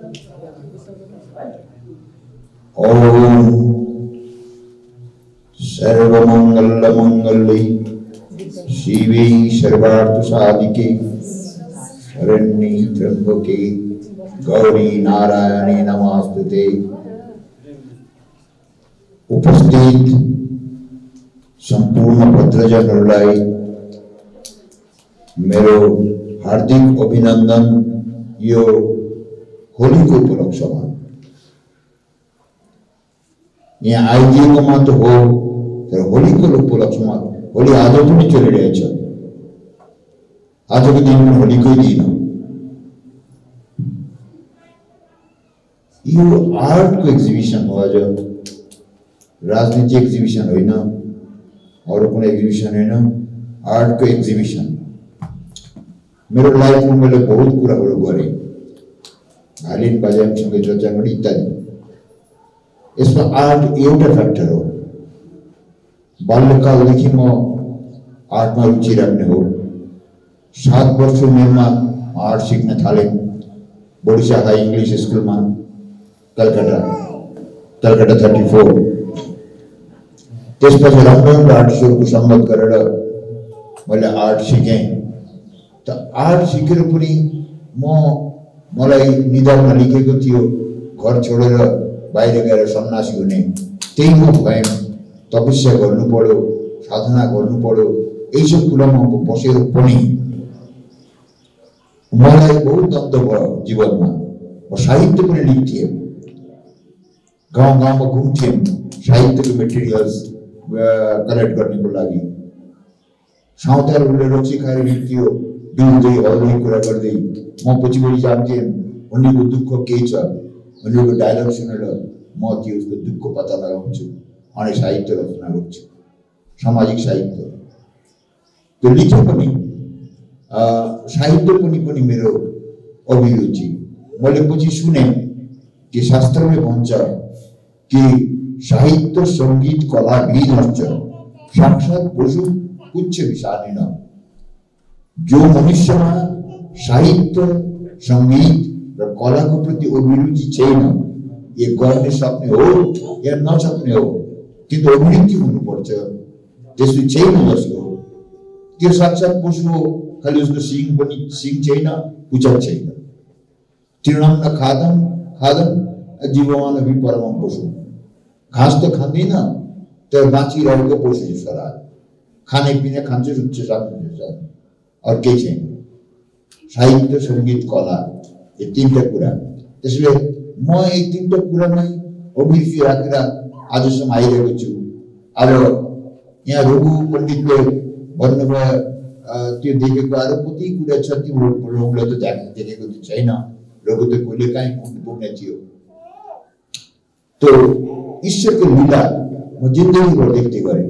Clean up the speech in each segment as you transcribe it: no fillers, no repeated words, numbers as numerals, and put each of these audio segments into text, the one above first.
ओम सर्वमंगल मंगले शिवे सर्वार्थ साधिके शरण्ये त्र्यंबके गौरी नारायणे नमोस्तुते। उपस्थित संपूर्ण भद्रजनहरूलाई मेरो हार्दिक अभिनन्दन। यो होलीको उपलक्ष्यमा यहाँ आइदिएको मात्र हो, तर होलीको उपलक्ष्यमा होली आज पनि चलिरहेछ। आजको दिन पनि होलीकै दिन हो। यो आर्टको एक्जिबिसन हो, आज राजनीति एक्जिबिसन होइन, अरू कुनै एक्जिबिसन होइन, आर्टको एक्जिबिसन। मेरो लाइफमा मैले बहुत कुराहरू गरेँ, भालिन बजाम सङ्गीत रचना इत्यादि। यसमा आर्ट एउटा फ्याक्टर हो। बाल्यकालदेखि म आर्टमा रुचि राख्ने हो। 7 वर्ष उमेरमा आर्ट सिक्न थालेँ बोडिसा हाई इङ्ग्लिस स्कुलमा, कलकत्ता 34। त्यसपछि राम्रो आर्टिस्टहरूको सङ्गत गरेर मैले आर्ट सिकेँ। त आर्ट सिकेर पनि मलाई निधारमा लेखेको थियो घर छोडेर बाहिर गएर सन्यासी हुने। त्यही म भएँ। तपस्या गर्नु पर्यो, साधना गर्नु पर्यो। यही सब कुरामा बसेर पनि मलाई बहुत दग्ध भयो जीवनमा। म साहित्य पनि लेख्थेँ, गाउँ गाउँमा घुम्थेँ साहित्यको मेटेरियल्स कलेक्ट गर्नको लागि। साउताहरूले रक्सी खाएर हिँड्थ्यो, डुल्दै हल्दै कुरा गर्दै। म पछिपट्टि जान्थेँ, उनीहरूको दुःख के छ, उनीहरूको डायलग सुनेर म त्यो उसको दुःखको पत्ता लगाउँछु अनि साहित्य रचना गर्छु, सामाजिक साहित्य। त्यो लेखे पनि साहित्य पनि मेरो अभिरुचि। मैले पछि सुने कि शास्त्रले भन्छ कि साहित्य संगीत कला भिन्नश्च साक्षात् पशु कुछ विषानिन। जो मनुष्यमा साहित्य संगीत र कलाको प्रति अभिरुचि छैन, ये गर्ने सक्ने हो या नसक्ने हो, किन्तु अभिरुचि हुनुपर्छ। त्यसले छैन जसको, त्यो साक्षात् पशु हो। खालि उसको सिङ पनि सिङ छैन, पुच्छर छैन। तृणं न खादम जीवमान भी परम पशु। घाँस त खाँदैन, तर बाँचिरहेको पशु जस्तो लाग्छ। खाने पिने खान्छ, सुत्छ, सक्छ, अरू केही छैन। साहित्य संगीत कला यो 3टा कुरा। त्यसले म यी 3टा कुरामै अभिरुचि राखेर आजसम्म आइरहेको छु। अब यहाँ रघु पण्डितले भन्नुभयो त्यो देखेको अरू कति कुरा छ, त्यो रघुले त देखेको त छैन। रघु त कहिले काहीँ पुग्ने थियो। त्यो ईश्वरको लीला म जिन्दगीभर देख्दै गरेँ,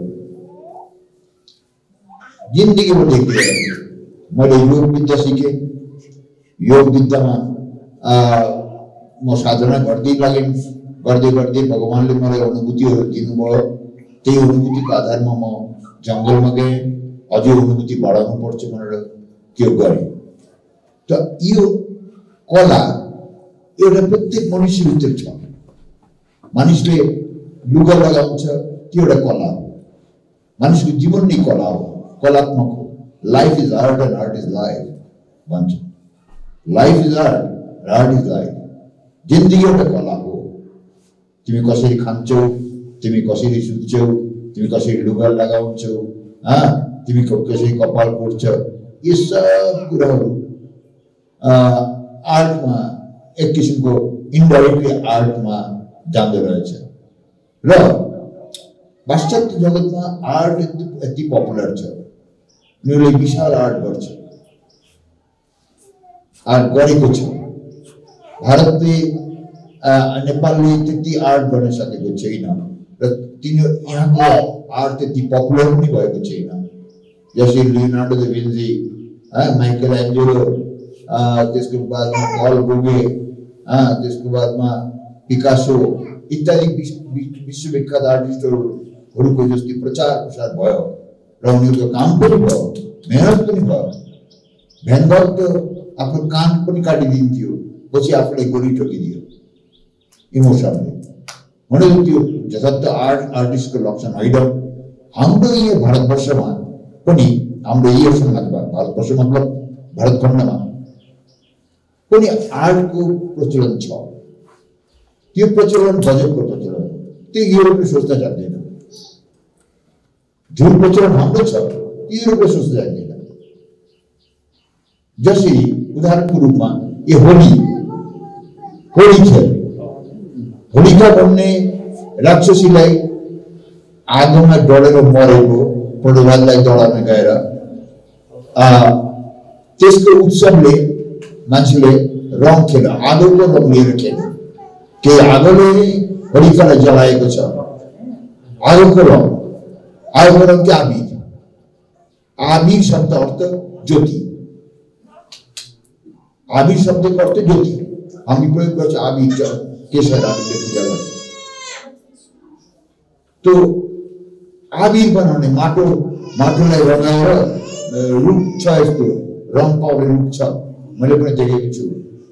जिन्दगीभर देख्दै गरेँ। मैले योग विद्या सिकेँ। योग विद्यामा म साधना गर्दै लागेँ। गर्दै गर्दै भगवानले मलाई अनुभूतिहरू दिनुभयो। त्यही अनुभूतिको आधारमा म जङ्गलमा गएँ। अझै अनुभूति बढाउनु पर्छ भनेर त्यो गरेँ। त यो कला एउटा प्रत्येक मनुष्यभित्र छ। मानिसले लुगा लगाउँछ, त्यो एउटा कला हो। मानिसको जीवन नै कला हो, कलात्मक हो। Life is art and art is life भन्छ। लाइफ इज आर्ट र आर्ट इज लाइफ। जिन्दगी एउटा कला हो। तिमी कसरी खान्छौ, तिमी कसरी सुत्छौ, तिमी कसरी लुगा लगाउँछौ, तिमी कसरी कपाल कोर्छ, यो सब कुराहरू आर्टमा एक किसिमको इन्डाइरेक्टली आर्टमा जाँदो रहेछ। र पाश्चात्य जगतमा आर्ट यति पपुलर छ, उनीहरूले विशाल आर्ट गर्छ, आर्ट गरेको छ। भारतले नेपालले त्यति आर्ट गर्न सकेको छैन र यहाँको आर्ट त्यति पपुलर पनि भएको छैन। जस्तै Leonardo da Vincy, Michael Angelo, त्यसको बादमा पल गोगे, त्यसको बादमा पिकासो इत्यादि विश्वविख्यात आर्टिस्टहरूको जस्तै प्रचार प्रसार भयो र उनीहरूको काम पनि भयो, मेहनत पनि भयो। भ्यान गग त आफ्नो कान पनि काटिदिन्थ्यो पछि आफूले गोली ठोकिदियो इमोसनले भने त्यो जसत आर्टिस्टको लक्षण होइन हाम्रो यो भारतवर्षमा पनि हाम्रो यो समाजमा भारतवर्ष मतलब भारतखण्डमा पनि आर्टको प्रचलन छ त्यो प्रचलन बजेटको प्रचलन त्यो युरोपले सोच्दा जान्दैन जुन प्रचलन हाम्रो छ त्यो युरोपले सोच्दा जान्दैन जसरी उदाहरणको रूपमा यो होली खेल होलिका भन्ने राक्षसीलाई आगोमा डढेर मरेको प्रहलादलाई डढाउन गएर त्यसको उत्सवले मान्छेले रङ खेल आगोको रङ लिएर खेले के आगोले होलिकालाई जलाएको छ आगोको रङ के आबिर शब्द अर्थ ज्योति आबिर शब्दको अर्थ ज्योति हामी प्रयोग गर्छ आबिर केशर हामीले पूजा गर्छ तो आबिर बनाउने माटोलाई रंगाएर रुख छ यस्तो रङ पाउने रुख छ मैले पनि देखेको छु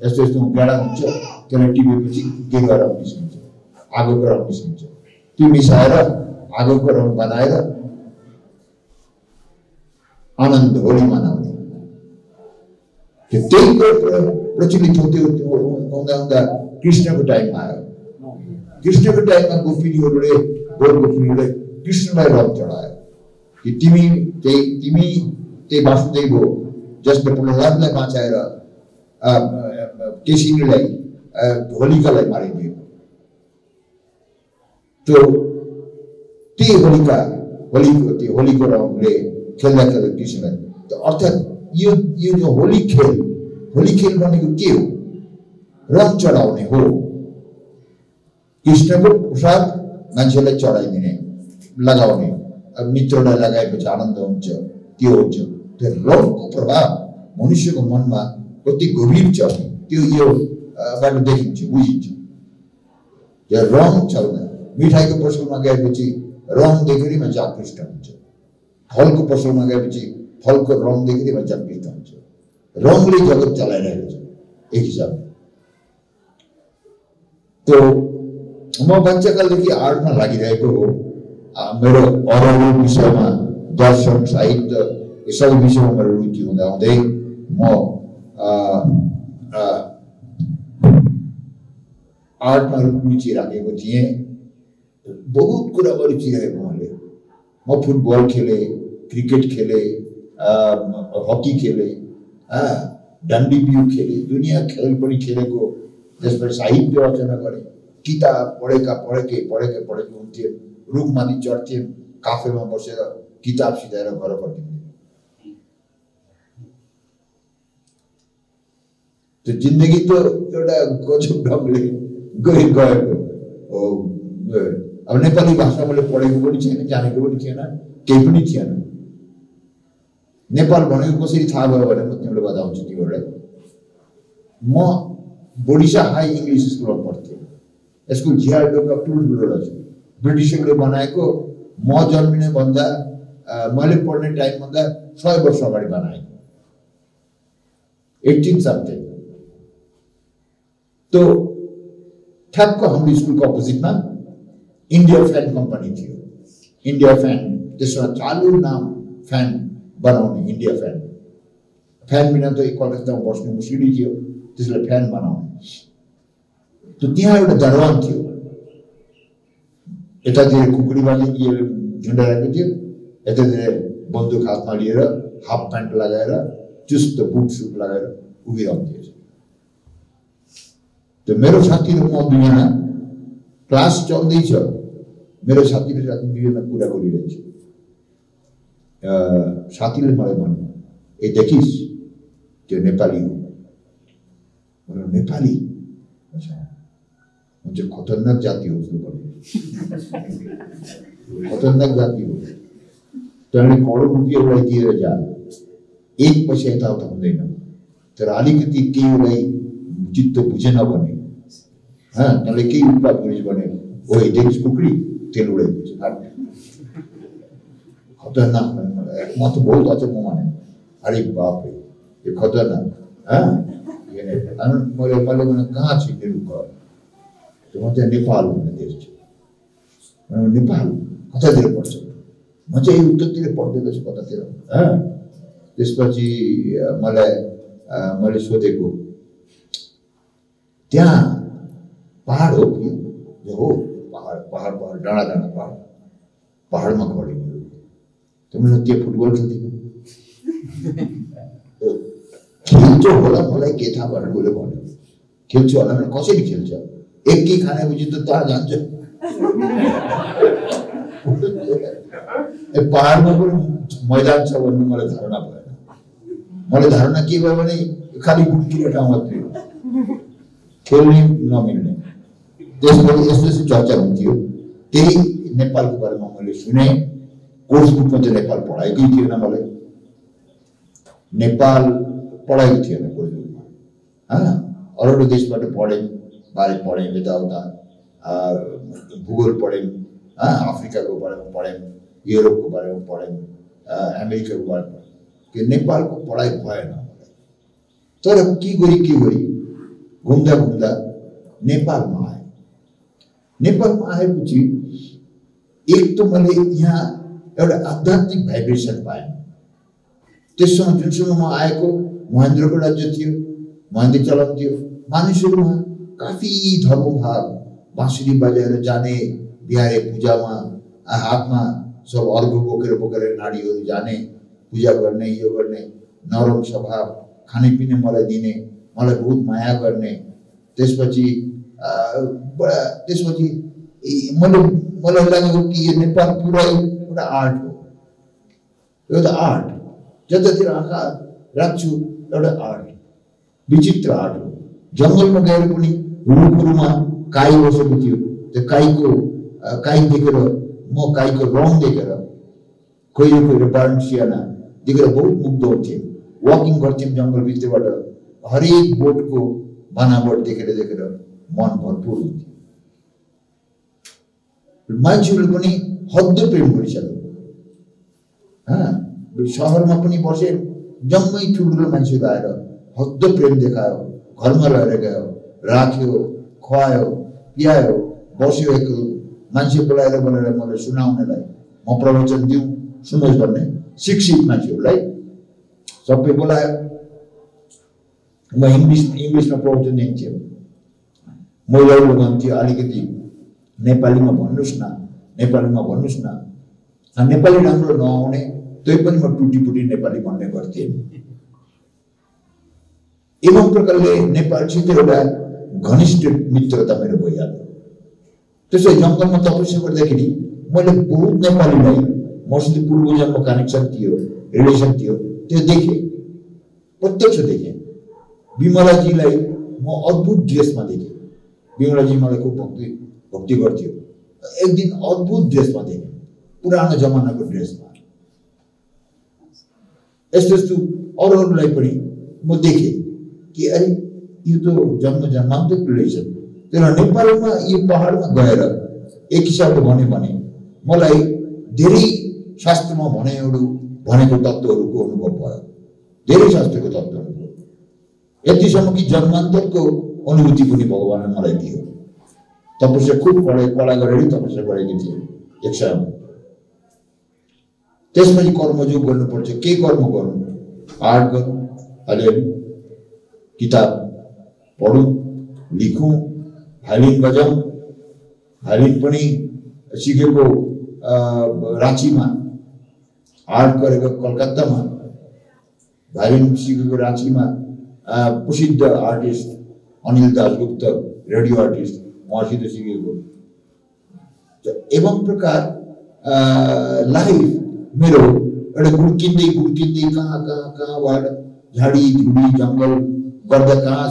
यस्तो यस्तो गाडा हुन्छ त्यसलाई टिपेपछि के गरेर निस्किन्छ आगोको रङ निस्किन्छ त्यो मिसाएर आगोको रङ बनाएर आनन्द होली मनाउने त्यही प्रचलित हुँदा कृष्णको टाइममा आयो कृष्णको टाइममा गोपिनीहरूले गोपिनीहरूले कृष्णलाई रङ चढायो कि तिमी त्यही वासुदेव हो जसले प्रहलादलाई बाँचाएर केशिनीलाई होलिकालाई मारिदियो त्यो होलीको रङले खेल्दा कृष्णलाई अर्थात् यो जो होली खेल भनेको के हो रङ चढाउने हो कृष्णको प्रसाद मान्छेलाई चढाइदिने लगाउने मित्रलाई लगाएपछि आनन्द हुन्छ त्यो हुन्छ त्यो रङको प्रभाव मनुष्यको मनमा कति गभीर छ त्यो यो बाट देखिन्छ बुझिन्छ त्यो रङ चल्दा मिठाईको पसलमा गएपछि रङ देखेर मान्छे आकृष्ट हुन्छ फलको पसलमा गएपछि फलको रङ देखेर मान्छे आकृष्ट हुन्छ रङले जगत चलाइरहेको छ एक हिसाबले तो म बच्चाकालदेखि आर्टमा लागिरहेको हो मेरो अरू विषयमा दर्शन साहित्य यो सबै विषयमा मेरो रुचि हुँदै म आर्टमा रुचि राखेको थिएँ बहुत कुरामा रुचि राखेको म फुटबल खेले क्रिकेट खेले हकी खेले डन्डी बिउ खेले दुनियाँ खेल पनि खेलेको त्यसपछि साहित्य रचना गरे किताब पढेकै हुन्थे रुखमाथि चढ्थे काफेमा बसेर किताब सिधाएर घर फर्किन्थे त्यो जिन्दगी त एउटा गजब ढङ्गले गएको अब नेपाली भाषा मैले पढेको पनि छैन जानेको पनि थिएन केही पनि थिएन नेपाल भनेको कसरी थाहा भयो भने म तिमीलाई बताउँछु तिमीहरूलाई म बोडिसा हाई इंग्लिश स्कुलमा पढ्थेँ स्कुल झियाडोका ठुल्ठुलो रहेछ ब्रिटिसहरूले बनाएको म जन्मिने भन्दा मैले पढ्ने टाइम भन्दा 100 वर्ष अगाडि बनाएको 18 समथिङ तो ठ्याक्क हाम्रो स्कुलको अपोजिटमा इन्डिया फ्यान कम्पनी थियो इन्डिया फ्यान त्यसमा चालु नाम फ्यान बनाउने इन्डिया फ्यान बिना त कलकत्तामा बस्नु मुस्किलै थियो त्यसलाई फ्यान बनाउने तो त्यहाँ एउटा दरबान थियो यतातिर खुकुरीमाले झुन्डाएको थियो यतातिर बन्दुक हातमा लिएर हाफ प्यान्ट लगाएर चुस्त बुट सुट लगाएर उभिरहन्थ्यो त्यो मेरो साथीहरू म दुईजना क्लास चल्दैछ मेरो साथीले साथ दुईजना कुरा गरिरहेछ साथीले मलाई भन्यो ए देखिस् त्यो नेपाली हो नेपाली म्हणजे खतरनाक जाति हो खतरनाक जाति हो त्याने करोड रुपियाँलाई दिएर जा एक पैसा यताउता हुँदैन तर अलिकति केहीलाई चित्त बुझेन भने त्यसले केही उत्पाद गरिस् भने ओए देखिस् कुकुरी तेल उडाइदिन्छ खतरनाक म त बहुत अचम्म माने अरे बाप रे यो खतरनाक मैले भने कहाँ छ मेरो घर त म चाहिँ नेपाल भन्ने देश छु नेपाल कतातिर पर्छ म चाहिँ उत्तरतिर पढ्दै छु कतातिर त्यसपछि मैले सोधेको त्यहाँ पहाड हो कि हो पहाड डाँडा पहाडमा घर तिमीले त्यो फुटबल खेल्थ्यौ खेल्छौ होला मलाई के थाहा भनेर उसले भन्यो खेल्छु होला भने कसरी खेल्छ एकै खानेपछि त तल जान्छ पहाडमा पनि मैदान छ भन्ने मलाई धारणा भएन मलाई धारणा के भयो भने खालि गुड्किने ठाउँ मात्रै खेल्ने नमिल्ने त्यसपछि यस्तो चर्चा हुन्थ्यो त्यही नेपालको बारेमा मैले सुने कोर्स बुकमा चाहिँ नेपाल पढाएकै थिएन मलाई नेपाल पढाएको थिएन कोर्स बुकमा अरू देशबाट पढेँ बारे पढेँ यताउता भूगोल पढेँ अफ्रिकाको बारेमा पढेँ युरोपको बारेमा पढेँ अमेरिकाको बारेमा कि नेपालको पढाइ भएन मलाई तर के गरी घुम्दा नेपालमा आएँ नेपालमा आएपछि एक त मैले यहाँ एउटा आध्यात्मिक भाइब्रेसन पाएँ त्यससँग जुनसँग म आएको महेन्द्रको राज्य थियो महेन्द्र चलन थियो मानिसहरूमा काफी धर्मभाव बाँसुरी बजाएर जाने बिहारे पूजामा हातमा सब अर्घ बोकेर नारीहरू जाने पूजा गर्ने यो गर्ने नरम स्वभाव खानेपिने मलाई दिने मलाई बहुत माया गर्ने त्यसपछि मलाई लाग्यो कि यो नेपाल पुरै एउटा आर्ट हो एउटा आर्ट जतातिर आँखा राख्छु एउटा आर्ट विचित्र आर्ट हो जङ्गलमा गएर पनि रुखहरूमा काई बसेको थियो त्यो काई देखेर म काईको रङ देखेर खैरो बार्ण सियाना देखेर बहुत मुग्ध हुन्थेँ वकिङ गर्थ्यौँ जङ्गलभित्रबाट हरेक बोटको बनावट देखेर मन भरपूर हुन्थ्यो मान्छेहरूले पनि हद प्रेम गरिसक्यो सहरमा पनि बसे जम्मै ठुल्ठुलो मान्छेहरू आएर हद प्रेम देखायो घरमा रहेर गयो राख्यो खुवायो पियायो बस्यो एक मान्छे बोलाएर मलाई सुनाउनेलाई म प्रवचन दिउँ सुन्नुहोस् भन्ने शिक्षित मान्छेहरूलाई सबै बोलायो म इङ्ग्लिसमा प्रवचन दिन्थ्यो महिलाहरू भन्थ्यो अलिकति नेपालीमा भन्नुहोस् न नेपाली राम्रो नआउने त्यही पनि म टुटी नेपाली भन्ने गर्थेँ एवं प्रकारले नेपालसित एउटा घनिष्ठ मित्रता मेरो भइहाल्यो त्यसै जङ्गलमा तपस्या गर्दाखेरि मैले बहुत नेपालीलाई मसित पूर्व जन्म कनेक्सन थियो रिलेसन थियो त्यो देखेँ प्रत्यक्ष देखेँ विमलाजीलाई म अद्भुत ड्रेसमा देखेँ विमलाजी मलाई खूब भक्ति गर्थ्यो एक दिन अद्भुत ड्रेसमा देखेँ पुरानो जमानाको ड्रेसमा यस्तो अरूलाई पनि म देखेँ कि अरे यो त जन्मान्तक रिलेसन तर नेपालमा यो पहाडमा गएर एक हिसाबले भने मलाई धेरै शास्त्रमा भनेको तत्त्वहरूको अनुभव भयो धेरै शास्त्रको तत्त्वहरूको यतिसम्म कि जन्मान्तरको अनुभूति पनि भगवानले मलाई दियो तपस्या खूब कला गरेर तपस्या गरेको थिएँ एक समयमा त्यसपछि कर्मयोग गर्नुपर्छ के कर्म गर्नु आर्ट गरौँ अलिअलि किताब पढौँ लेखौँ भायोलिन बजाउँ भायोलिन पनि सिकेको राँचीमा आर्ट गरेको कलकत्तामा भायोलिन सिकेको राँचीमा प्रसिद्ध artist Anil Dasgupta radio artist उहाँसित सिकेको एवं प्रकार लाइफ मेरो एउटा गुड्किँदै कहाँबाट झाडी झुडी जङ्गल गर्दा कहाँ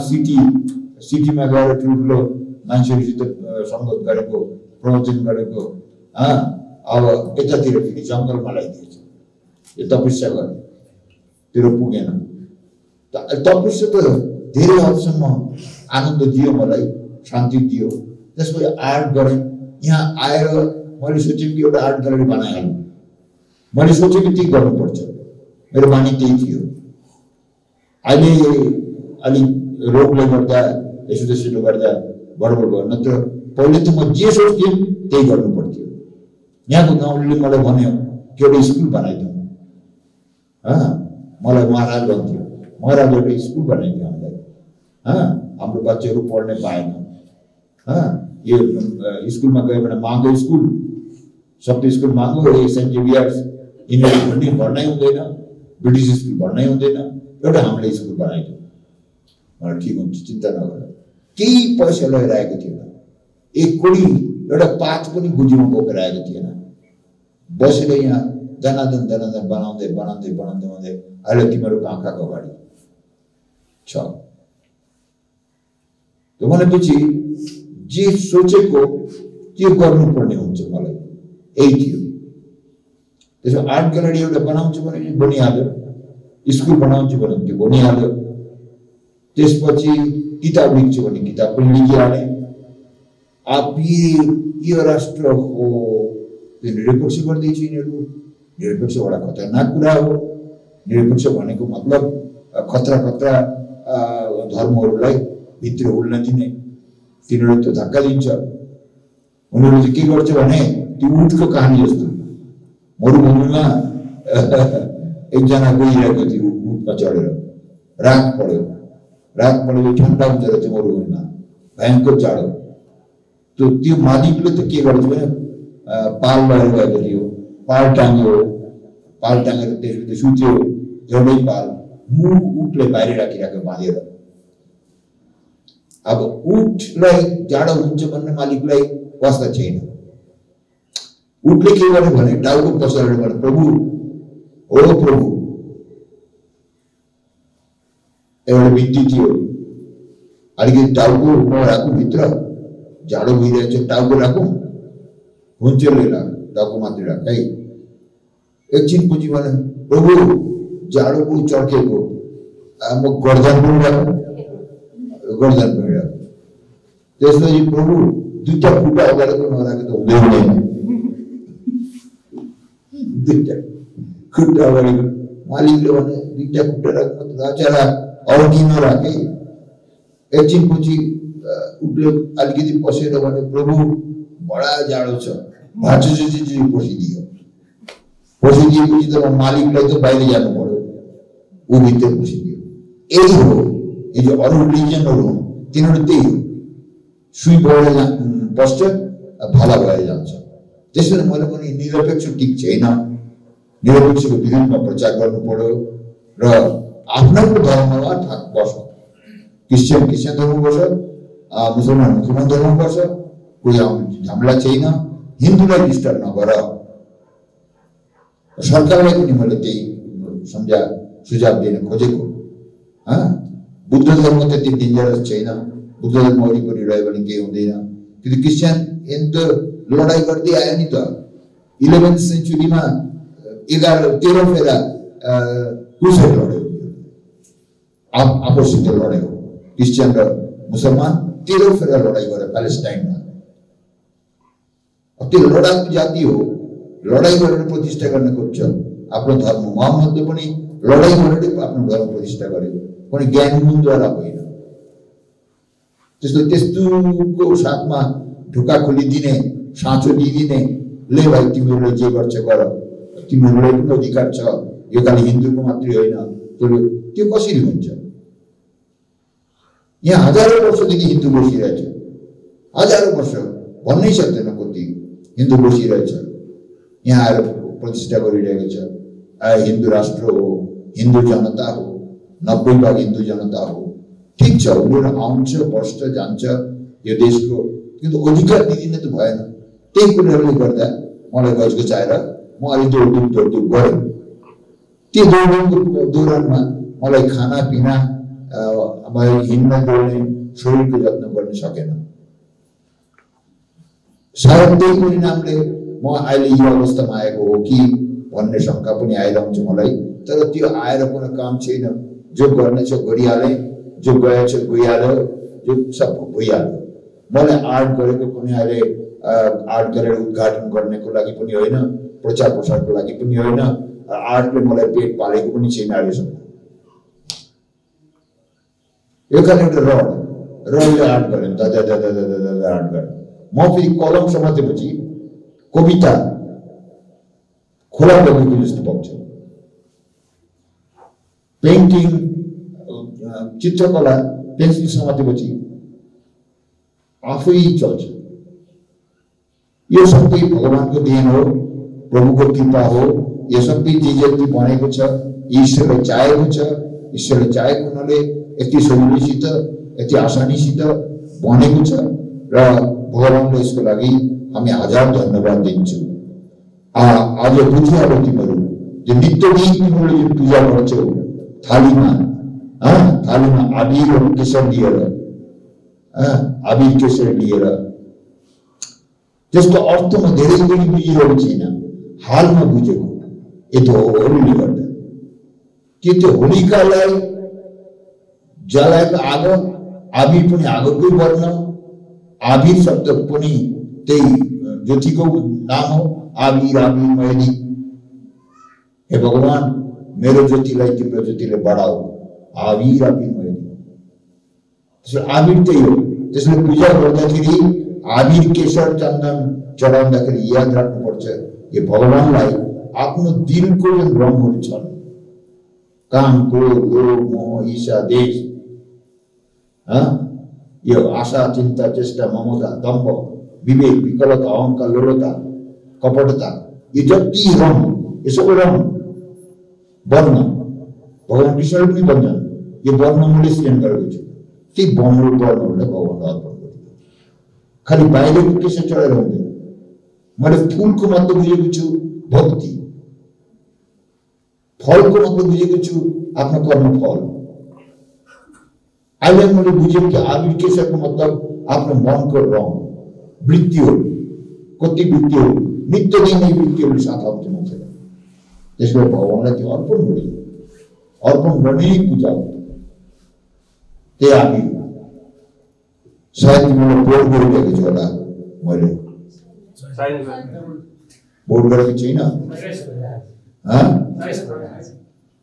सिटीमा गएर ठुल्ठुलो मान्छेहरूसित सङ्गत गरेको प्रवचन गरेको अब यतातिर फेरि जङ्गलमा लगाइदिएछ यो तपस्या गर्ने तेरो पुगेन तपस्या त धेरै हदसम्म आनन्द दियो मलाई शान्ति दियो त्यसपछि आर्ट गरेँ यहाँ आएर मैले सोचेँ कि एउटा आर्ट ग्यालेरी बनाइहाल्नु मैले सोचेँ कि त्यही गर्नुपर्छ मेरो बानी त्यही थियो अहिले अलिक रोगले गर्दा यसो त्यसो गर्दा गडबड भयो। नत्र पहिले त म जे सोच्थेँ त्यही गर्नु पर्थ्यो। यहाँको गाउँले मलाई भन्यो कि एउटा स्कुल बनाइदिउँ, मलाई महाराज भन्थ्यो, महाराज एउटा स्कुल बनाइदियो हामीलाई, हाम्रो बच्चाहरू पढ्ने पाएन, यो स्कुलमा गयो भने महँगो स्कुल, सबै स्कुल महँगो, सेन्ट जेभियर्स यिनीहरू पनि भर्नै हुँदैन, ब्रिटिस स्कुल भर्नै हुँदैन, एउटा हामीले स्कुल बनाइदिउँ। मलाई ठिक हुन्छ, चिन्ता नगर। केही पैसा लगाइरहेको थिएन, एक कोडी एउटा पात पनि गुजीमा बोकेर आएको थिएन। बसेर यहाँ दनादन दनादन बनाउँदै बनाउँदै बनाउँदै बनाउँदै अहिले तिमीहरूको आँखाको अगाडि छ। भनेपछि जे सोचेको त्यो गर्नुपर्ने हुन्छ। मलाई यही थियो। त्यसो आर्ट ग्यालरी एउटा बनाउँछु भने बनिहाल्यो, स्कुल बनाउँछु भने त्यो बनिहाल्यो, त्यसपछि किताब लेख्छु भने किताब पनि लेखिहालेँ। आप यो राष्ट्र हो त्यो निरपेक्ष गर्दैछु। यिनीहरू निरपेक्ष बडा खतरनाक कुरा हो। निरपेक्ष भनेको मतलब खतरा खतरा धर्महरूलाई भित्र उड्न दिने, तिनीहरू त धक्का दिन्छ। उनीहरू चाहिँ के गर्छ भने त्यो उठको कहानी जस्तो, मरुभूमिमा एकजना गइरहेको थियो उठमा चढेर, रात पढ्यो ठन्डा हुन्छ रहेछ मरुभूमिमा, भयङ्कर जाडो। त्यो मालिकले त के गर्छ भने पाल लगेर गएको थियो, पाल टाँगेर त्यसपछि सुत्यो, एउटै पाल उठले बाहिर राखिराख्यो बाँधेर। अब उठलाई जाडो हुन्छ भन्ने मालिकलाई वास्ता छैन। उठले के गर्यो भने टाउको पसारेर भने प्रभु हो प्रभु, एउटा बिन्ती थियो, अलिकति टाउको राखौँ भित्र, जाडो भइरहेछ, टाउको राखौँ, हुन्छ लिएर टाउको मात्रै राख है। एकछिन पछि भने प्रभु जाडो पनि चर्केको, म गर्दन पनि राखौँ, गर्दन पनि राख। त्यसपछि प्रभु दुईटा खुट्टा अगाडिको नराखेको त हुँदैन, दुईटा खुट्टा अगाडिको। मालिकले भने दुईटा खुट्टा राखेर अघि नराखे। एकछिन पछि उठले अलिकति पसेर भने प्रभु बडा जाडो छ, पसिदियो। पसिदिएपछि त मालिकलाई त बाहिर जानु पर्यो, ऊ भित्र पसिदियो। यही हो यो जो अरू रिलिजनहरू हुन् तिनीहरू त्यही हो, सुई बढेर बस्छ, भला भएर जान्छ। त्यसैले मैले पनि निरपेक्ष ठिक छैन, निरपेक्षको विरुद्धमा प्रचार गर्नु पर्यो र आफ्नो धर्ममा ठाक बस्छ। क्रिस्चियन धर्म गर्छ, मुसलमान धर्म गर्छ, कोही झमेला छैन। हिन्दूलाई डिस्टर्ब नगर। सरकारलाई पनि मैले त्यही सुझाव दिन खोजेको। बुद्ध धर्म त्यति डेन्जरस छैन, बुद्ध धर्म वरिपरि रह्यो भने केही हुँदैन। किनकि क्रिस्चियन त लडाइँ गर्दै आयो नि त। 11th सेन्चुरीमा 13 फेरा क्रुसेड लड्यो, आपससित लड्यो। क्रिस्चियन र मुसलमान 13 फेरा लडाइँ गरे प्यालेस्टाइनमा। त्यो लडाकु जाति हो, लडाइँ गरेर प्रतिष्ठा गर्न खोज्छ आफ्नो धर्म। मोहम्मदले पनि लडाइँ गरेर आफ्नो धर्म प्रतिष्ठा गरेको, कुनै ज्ञानद्वारा होइन। त्यस्तोको साथमा ढुक्का खोलिदिने, साँचो दिइदिने, ले भाइ तिमीहरूले जे गर्छ गर, तिमीहरूलाई पनि अधिकार छ, यो खालि हिन्दूको मात्रै होइन, त्यो कसरी हुन्छ? यहाँ हजारौं वर्षदेखि हिन्दू बसिरहेछ, हजारौं वर्ष भन्नै सक्दैन कति हिन्दू बसिरहेछ। यहाँ आएर प्रतिष्ठा गरिरहेको छ, हिन्दू राष्ट्र हो, हिन्दू जनता हो, 90% हिन्दू जनता हो। ठिक छ, उनीहरू आउँछ, बस्छ, जान्छ यो देशको, किन्तु अधिकार दिदिन त भएन। त्यही कुराहरूले गर्दा मलाई गजगजाएर म अलि दौडधुप गरेँ। त्यो दौडधुपको दौरानमा मलाई खानापिना, हिँड्न डुल्ने, शरीरको जत्न गर्न सकेन। सायद त्यही परिणामले म अहिले यो अवस्थामा आएको हो कि भन्ने शङ्का पनि आइरहन्छ मलाई। तर त्यो आएर कुनै काम छैन। जो गर्ने छ गरिहालेँ, जो गएछ गइहाल्यो, जो सब भइहाल्यो। मलाई आर्ट गरेको कुनै अहिले आर्ट गरेर उद्घाटन गर्नको लागि पनि होइन, प्रचार प्रसारको लागि पनि होइन। आर्टले मलाई पेट पालेको पनि छैन अहिलेसम्म। एकाले एउटा रडले आर्ट गरेँ दादा दादा दादा दादा आर्ट गरेँ म फेरि कलम समातेपछि कविता खोला बगेको जस्तो बग्छ पेन्टिङ चित्रकला पेन्सिल समातेपछि आफै चल्छ यो सबै भगवानको देन हो प्रभुको कृपा हो यो सबै जे जति बनेको छ ईश्वरले चाहेको छ ईश्वरले चाहेको हुनाले यति सजिलैसित यति आसानीसित बनेको छ र भगवानले यसको लागि हामी हजार धन्यवाद दिन्छौँ आज बुझिहाल्यो तिमीहरू जो नित्यदिन तिमीहरूले जुन पूजा गर्छौ थालीमा आबिर केसर लिएर आबिर केसर लिएर त्यसको अर्थ म धेरै पनि बुझिरहेको छैन हालमा बुझेको यतो होलीले गर्दा के त्यो होलिकालाई जलाएको आगो आबिर पनि आगोकै वर्ण आबिर शब्द पनि त्यही ज्योतिको नाम हो आबिर आबिर मैली हे भगवान मेरो ज्योतिलाई तिम्रो ज्योतिले बढाऊ आबिर आबिर मैली त्यसले आबिर त्यही हो त्यसले पूजा गर्दाखेरि आबिर केशर चन्दन चढाउँदाखेरि याद राख्नुपर्छ यो भगवानलाई आफ्नो दिलको जुन रङहरू छन् काम क्रोध लोभ मोह ईर्ष्या देश यो आशा चिन्ता चेष्टा ममता दम्भ विवेक विकलता अहंकार लोलता कपटता यो जति रङ यो सबै रङ वर्ण भगवान कृष्णले पनि भन्छन् यो वर्ण मैले सृजन गरेको छु ती वर्णहरूलाई भगवानलाई अर्पण गर्छु खालि बाहिरको केसर चढाएर हुँदैन मैले फुलको मतलब बुझेको छु भक्ति फलको मतलब बुझेको छु आफ्नो कर्म फल अहिले मैले बुझेँ कि आबिर केसरको मतलब आफ्नो मनको रङ वृत्तिहरू कति वृत्तिहरू नित्यदिन यी वृत्तिहरूले साथ आउँछ मान्छेलाई त्यसले भगवानलाई त्यो अर्पण गरियो अर्पण गर्ने पूजा हो त्यही आबिर सायद तिमीलाई बोर्ड गरिरहेको छु होला मैले बोर्ड गरेको छैन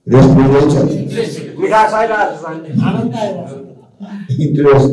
रेस्ट भइरहेछ इन्ट्रेस्ट